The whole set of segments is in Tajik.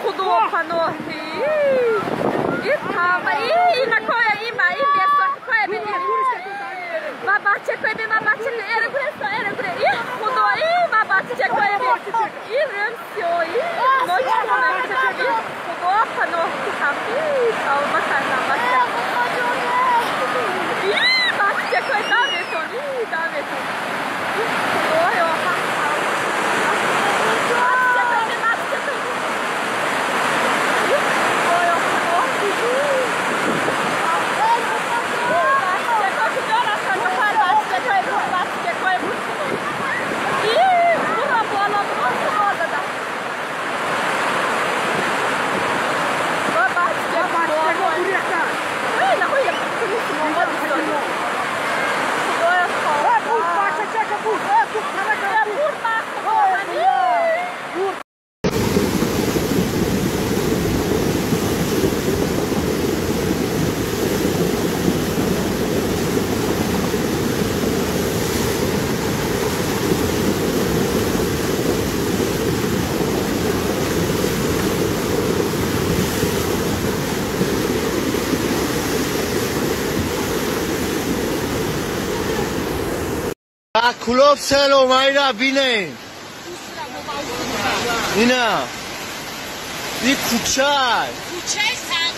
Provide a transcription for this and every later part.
Худо паноҳи. И тава, и накоя, и ма, и беса, коя би. Ма бача коя би, ма бача коя, эра гуре, эра гуре. И худо, и ма бача коя би. И рымсио, и ночь куна. И худо паноҳи хам. И тавба кардам, бача. И бача коя даветон, и даветон. И худоё, хам. کلوب سلام ایرا بینه اینا این کوچه کوچه سنگ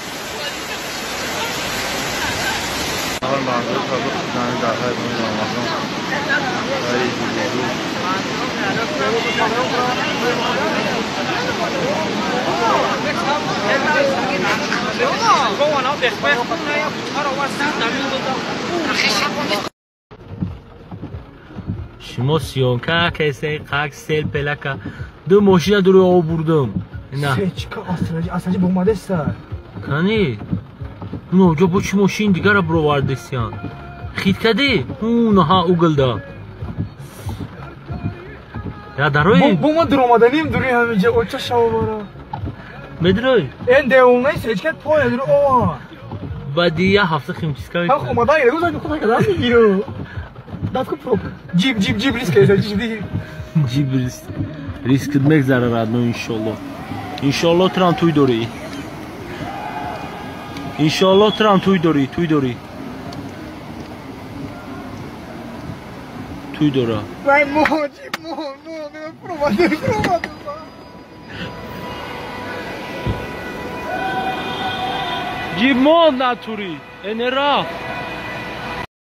Шумо съёмка кайсе қак сел пелака ду мошина дуро обурдум. Ина. Сечка асраҷи асраҷи бомадеста. Кани? Уно ҷо бо чи мошин дигара бировардесиян. Хит кади? Унаҳа угилда. Я дарои? Бо ма дуромаданим дури ҳаминҷа оча шавобара. Медрои? Эн девонаи сечка поя дури ова. Баъди я ҳафта химчистка мекунам. Ҳа омадан гиру зани худа кадан мегиру. Датку проб. Джип, джип, джип риск это, джип. Джип риск. Риск мегзара родной, иншалло. Иншалло трам туй дори. Иншалло трам туй дори, туй дори. Туй дора. Вай мо, джип мо, мо, мо, проба, проба. Джип мо натури. Энера.